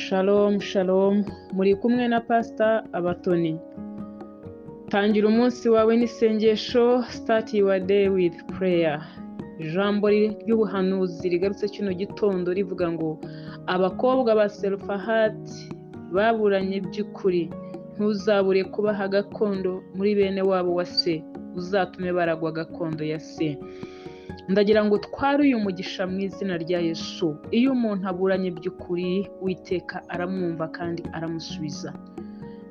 Shalom shalom, muri kumwe na Pastor Abatoni. Tangira umunsi wawe n'isengesho, start your day with prayer. Ijambo ry'ubuhanuzi rigarutse kino gitondo rivuga ngo abakobwa ba Selofahati baburanye by'ukuri, ntuzabure kubaha gakondo muri bene wabo wa se, uzatume baragwa gakondo ya se. Ndagira ngo utware uyu mugisha mu izina rya Yesu. Iyo umuntu aburanye by'ukuri, Uwiteka aramwumva kandi aramusubiza.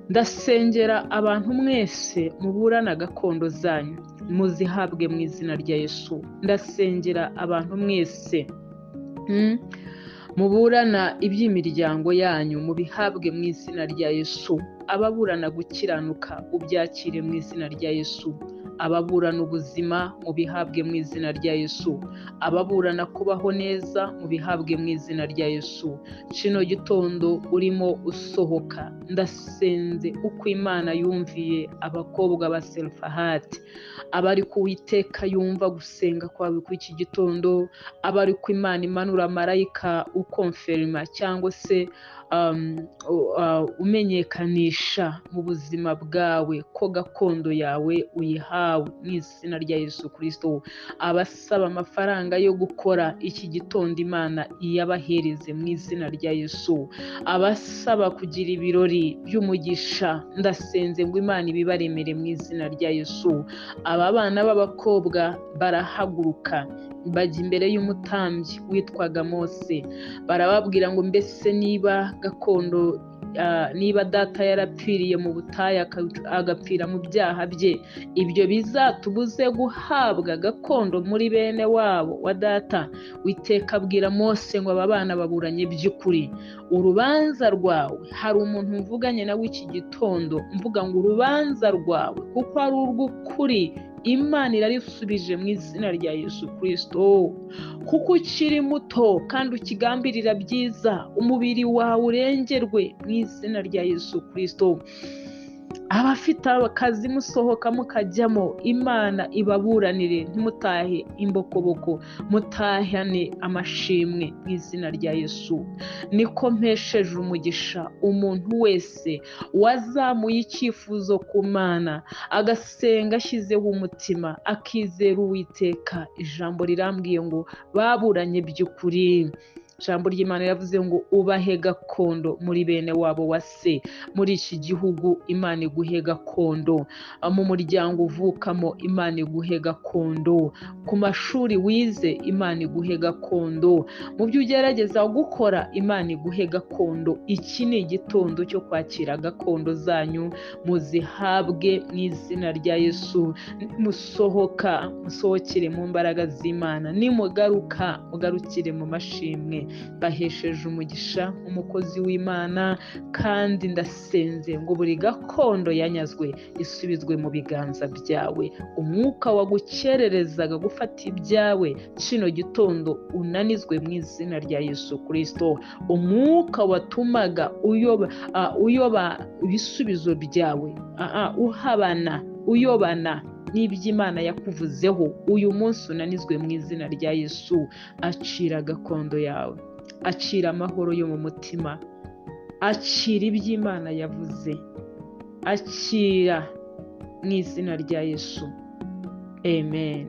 Ndasengera abantu mwese muburana gakondo zanyu, muzihabwe mu izina rya Yesu. Ndasengera abantu mwese muburana iby'imiryango yanyu, mubihabwe mu izina rya Yesu. Ababurana gukiranuka, ubyakire mu izina rya Yesu. Ababurana ubuzima, mubihabwe mu izina rya Yesu. Ababurana kubaho neza, mubihabwe mu izina rya Yesu. Kino gitondo urimo usohoka, ndasenze uko Imana yumviye abakobwa ba Selofahati. Abari ku Uwiteka yumva gusenga kwawe kuri iki gitondo, abari ku Imana imanura marayika ukonferima cyangwa se umenyekanisha mu buzima bwawe ko gakondo yawe uyihawe mu izina rya Yesu Kristo. Abasaba amafaranga yo gukora iki gitondo, Imana iyabahereze mu izina rya Yesu. Abasaba kugira ibirori by'umugisha, ndasenze ngo Imana ibibaremere mu izina rya Yesu. Aba bana b'abakobwa barahaguruka bajya imbere y'umutambyi witwaga Mose, barababwira ngo mbese niba gakondo, niba data yarapfiriye mu butayu agapfira mu byaha bye, ibyo bizatubuze guhabwa gakondo muri bene wabo wa data? Uwiteka abwira Mose ngo aba bana baburanye by'ukuri. Urubanza rwawe, hari umuntu mvuganye nawe iki gitondo mvuga ngo urubanza rwawe kuko ari urw'ukuri, Imana irarisubije mu izina rya Yesu Kristo. Kuko ukiri muto kandi ukigambirira byiza, umubiri wawe urengerwe mu izina rya Yesu Kristo. Abafite akazi musohoka mukajyamo, Imana ibaburanire, ntimutahe imbokoboko, mutahane amashimwe mu izina rya Yesu. Niko mpesheje umugisha umuntu wese wazamuye icyifuzo ku Mana, agasenga ashyizeho umutima, akizera Uwiteka. Ijambo rirambwiye ngo baburanye by'ukuri. Ijambo ry'Imana riravuze ngo ubahe gakondo muri bene wabo wa se. Muri iki gihugu Imana iguhe gakondo, mu muryango uvukamo Imana iguhe gakondo, ku mashuri wize Imana iguhe gakondo, mu byo ugerageza gukora Imana iguhe gakondo. Iki ni igitondo cyo kwakira gakondo zanyu, muzihabwe mu izina rya Yesu. Musohoka musohokere mu mbaraga z'Imana, nimugaruka mugarukire mu mashimwe. Bahesheje umugisha umukozi w'Imana, kandi ndasenze ngo buri gakondo yanyazwe isubizwe mu biganza byawe. Umwuka wagukererezaga gufata ibyawe kino gitondo unanizwe mu izina rya Yesu Kristo. Umwuka watumaga uyoba ibisubizo byawe, uhabana uyobana n'iby'Imana yakuvuzeho, uyu munsi unanizwe mu izina rya Yesu. Acira gakondo yawe, acira amahoro yo mu mutima, acira iby'Imana yavuze, akira mu izina rya Yesu. Amen.